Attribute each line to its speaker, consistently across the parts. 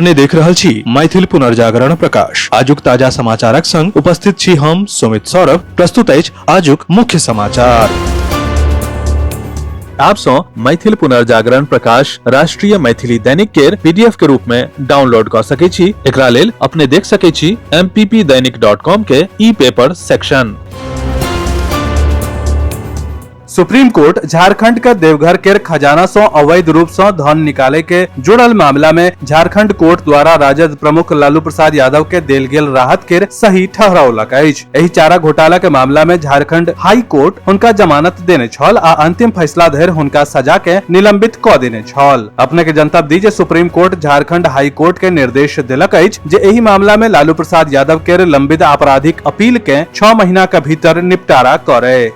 Speaker 1: अपने देख रहल छी मैथिल पुनर्जागरण प्रकाश। आजुक ताजा समाचारक संग उपस्थित छी हम सुमित सौरभ। प्रस्तुत अछि आजुक मुख्य समाचार। आप सौ मैथिल पुनर्जागरण प्रकाश राष्ट्रीय मैथिली दैनिक के पीडीएफ के रूप में डाउनलोड कर सके छी। एकरा लेल अपने देख सके छी mppdainik.com के ई paper section.
Speaker 2: Supreme court Jharkhand के देवघर के खजाना सं अवैध रूप सं धन निकाले के जुड़ल मामला में झारखंड कोर्ट द्वारा राजद प्रमुख लालू प्रसाद यादव के देल गेल राहत के सही ठहरौलक अछि। एहि चारा घोटाला के मामला में झारखंड हाई कोर्ट हुनका जमानत देने छल आ अंतिम फैसला धरि हुनका सजा के निलंबित क देने छल। अपने के जनतब दी जे supreme court Jharkhand high court के निर्देश देलक अछि जे एहि मामला में लालू प्रसाद यादव के लंबित आपराधिक अपील के 6 महीना के भीतर निपटारा करे।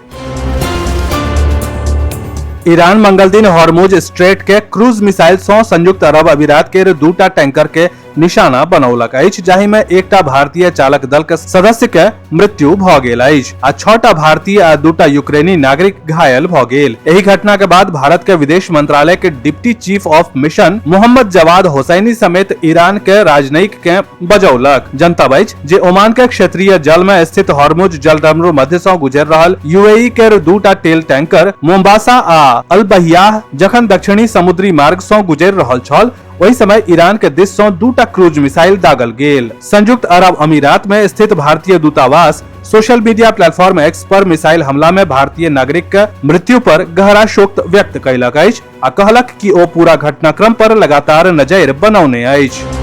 Speaker 2: ईरान मंगल दिन हॉर्मुज स्ट्रेट के क्रूज मिसाइल सं संयुक्त अरब अमीरात के दूटा टैंकर के निशाना बनौलक अछि, जाहि में एकटा भारतीय चालक दल के सदस्य के मृत्यु भ गेल अछि आ 6टा भारतीय आ 2टा यूक्रेनी नागरिक घायल भ गेल। एहि घटना के बाद भारत के विदेश मंत्रालय के deputy chief of mission Mohammad Javad Hosseini समेत ईरान के राजनयिक के बजौलक। जनतब अछि जे ओमान के क्षेत्रीय जल में स्थित हॉर्मुज जलडमरू मध्य सं गुजर रहल यूएई के दूटा तेल टैंकर मोम्बासा आ अल बहियाह जखन दक्षिणी समुद्री मार्ग सं गुजर रहल छल, ओहि समय ईरान के दिस सं दूटा क्रूज मिसाइल दागल गेल। संयुक्त अरब अमीरात में स्थित भारतीय दूतावास सोशल मीडिया प्लेटफॉर्म एक्स पर मिसाइल हमला में भारतीय नागरिक के मृत्यु पर गहरा शोक व्यक्त कयलक अछि आ कहलक कि ओ पूरा घटनाक्रम पर लगातार नजर बनौने अछि।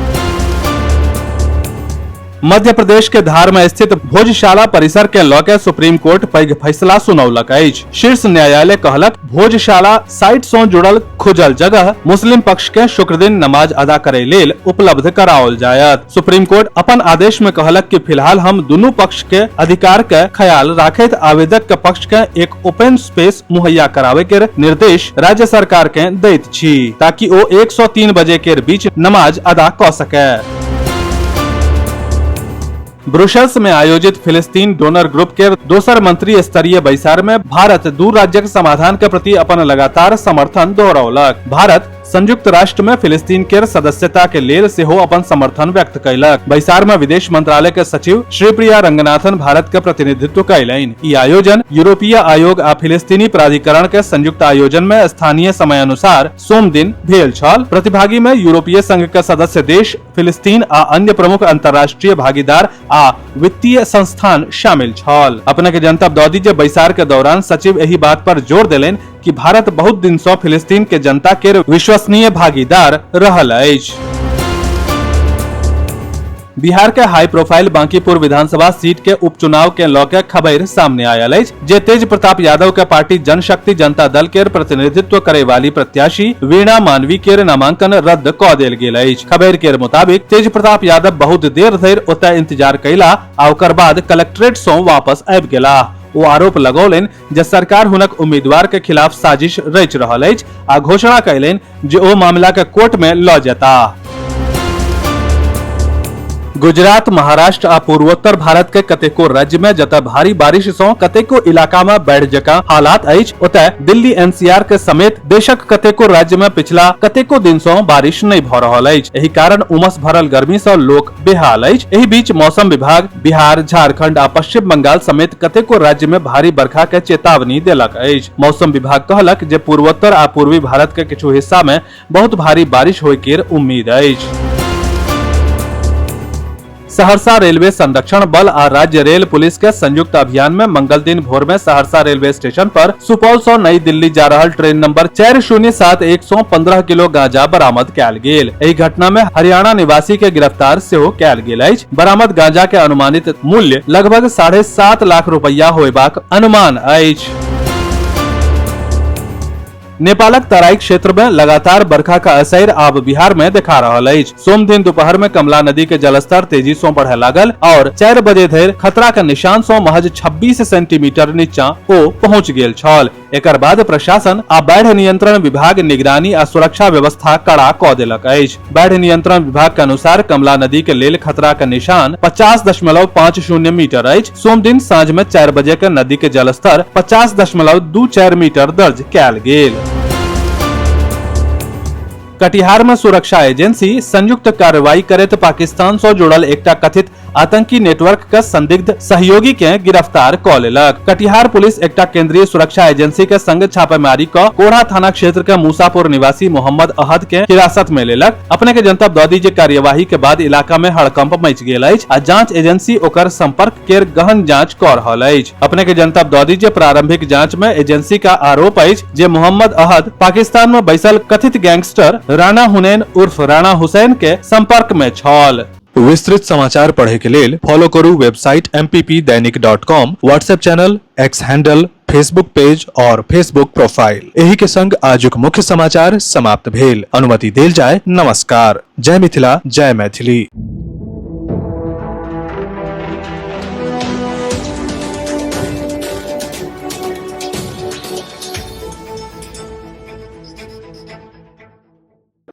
Speaker 2: मध्य प्रदेश के धार में स्थित भोजशाला परिसर के लऽ के सुप्रीम कोर्ट पैघ फैसला सुनौलक अछि। शीर्ष न्यायालय कहलक भोजशाला साइट सं जुड़ल खुजल जगह मुस्लिम पक्ष के शुक्र दिन नमाज अदा करे लेल उपलब्ध कराओल जायत। सुप्रीम कोर्ट अपन आदेश में कहलक कि फिलहाल हम दुनू पक्ष के अधिकार के ख्याल राखैत आवेदक के पक्ष के एक ओपन स्पेस मुहैया करावे के निर्देश राज्य सरकार के दैत छी ताकि ओ 1 से 3 बजे के बीच नमाज अदा क सके। ब्रुसेल्स में आयोजित फिलिस्तीन डोनर ग्रुप के दोसर मंत्री स्तरीय बैसार में भारत दू राज्यक समाधान के प्रति अपन लगातार समर्थन दोहरौलक। भारत संयुक्त राष्ट्र में फिलिस्तीन के सदस्यता के लेल सेहो अपन समर्थन व्यक्त कयलक। बैसार में विदेश मंत्रालय के सचिव श्रीप्रिया रंगनाथन भारत के प्रतिनिधित्व कयलनि। ई आयोजन यूरोपीय आयोग आ फिलिस्तीनी प्राधिकरण के संयुक्त आयोजन में स्थानीय समय अनुसार सोम दिन भेल छल। प्रतिभागी में यूरोपीय संघ के सदस्य देश, फिलिस्तीन आ अन्य प्रमुख अंतर्राष्ट्रीय भागीदार आ वित्तीय संस्थान शामिल छल। अपने के जनतब दऽ दी जे बैसार के दौरान सचिव एहि बात पर जोर देलनि कि भारत बहुत दिन सँ फिलिस्तीन के जनता के विश्वसनीय भागीदार रहल अछि। बिहार के हाई प्रोफाइल बांकीपुर विधानसभा सीट के उपचुनाव के लऽ के खबर सामने आयल अछि जे तेज प्रताप यादव के पार्टी जनशक्ति जनता दल के प्रतिनिधित्व करे वाली प्रत्याशी वीणा मानवी के नामांकन रद्द क देल गेल अछि। खबर के मुताबिक तेज प्रताप यादव बहुत देर धरि ओतय इंतजार कैला आ ओकर बाद कलेक्ट्रेट सँ वापस आबि गेलाह। ओ आरोप लगौलनि जे सरकार हुनक उम्मीदवार के खिलाफ साजिश रचि रहल अछि आ घोषणा कयलनि जे ओ मामला के कोर्ट में लऽ जेताह। गुजरात, महाराष्ट्र आ पूर्वोत्तर भारत के कतेको राज्य में जतय भारी बारिश सँ कतेको इलाका में बाढ़ि जकां हालात अछि, ओतय दिल्ली एनसीआर के समेत देशक कतेको राज्य में पिछला कतेको दिन सँ बारिश नहि भऽ रहल अछि। एहि कारण उमस भरल गर्मी सँ लोक बेहाल अछि। एहि बीच मौसम विभाग बिहार, झारखंड आ पश्चिम बंगाल समेत कतेको राज्य में भारी बरखा के चेतावनी देलक अछि। मौसम विभाग कहलक जे पूर्वोत्तर आ पूर्वी भारत के किछु हिस्सा में बहुत भारी बारिश होय के उम्मीद अछि। सहरसा रेलवे संरक्षण बल आ राज्य रेल पुलिस के संयुक्त अभियान में मंगल दिन भोर में सहरसा रेलवे स्टेशन पर सुपौल से नई दिल्ली जा रहल ट्रेन नंबर 4071 सौ 15 किलो गांजा बरामद कयल गेल। एहि घटना में हरियाणा निवासी के गिरफ्तार सेहो कयल गेल अछि। बरामद गांजा के अनुमानित मूल्य लगभग 7.5 लाख रुपया होयबाक अनुमान अछि। नेपालक तराई क्षेत्र में लगातार बरखा का असर आब बिहार में देखा रहल अछि। सोम दिन दोपहर में कमला नदी के जलस्तर तेजी से बढ़े लागल और 4 बजे धरि खतरा के निशान से महज 26 सेंटीमीटर नीचा ओ पहुंच गेल छल। एकर बाद प्रशासन आ बाढ़ि नियंत्रण विभाग निगरानी आ सुरक्षा व्यवस्था कड़ा क देलक अछि। बाढ़ि नियंत्रण विभाग के अनुसार कमला नदी के लेल खतरा के निशान 50.50 मीटर अछि। सोम दिन साँझ में 4 बजे के नदी के जलस्तर 50.24 मीटर दर्ज कयल गेल। कटिहार में सुरक्षा एजेंसी संयुक्त कार्रवाई करैत पाकिस्तान सं जुड़ल एकटा कथित आतंकी नेटवर्क के संदिग्ध सहयोगी के गिरफ्तार क लेलक। कटिहार पुलिस एकटा केंद्रीय सुरक्षा एजेंसी के संग छापेमारी क कोढ़ा थाना क्षेत्र के मूसापुर निवासी मोहम्मद अहद के हिरासत में लेलक। अपने के जनतब द दी जे कार्यवाही के बाद इलाका में हड़कंप मच गेल अछि आ जांच एजेंसी ओकर संपर्क केर गहन जांच क रहल अछि। अपने के जनतब द दी जे प्रारंभिक जांच में एजेंसी का आरोप अछि जे मोहम्मद अहद पाकिस्तान में बैसल कथित गैंगस्टर राणा हुनैन उर्फ राणा हुसैन के संपर्क में छल।
Speaker 1: विस्तृत समाचार पढ़े के लेल फॉलो करू website mppdainik.com, WhatsApp channel, X handle, Facebook page और फेसबुक प्रोफाइल। एही के संग आजुक मुख्य समाचार समाप्त भेल। अनुमति देल जाय। नमस्कार। जय मिथिला, जय मैथिली।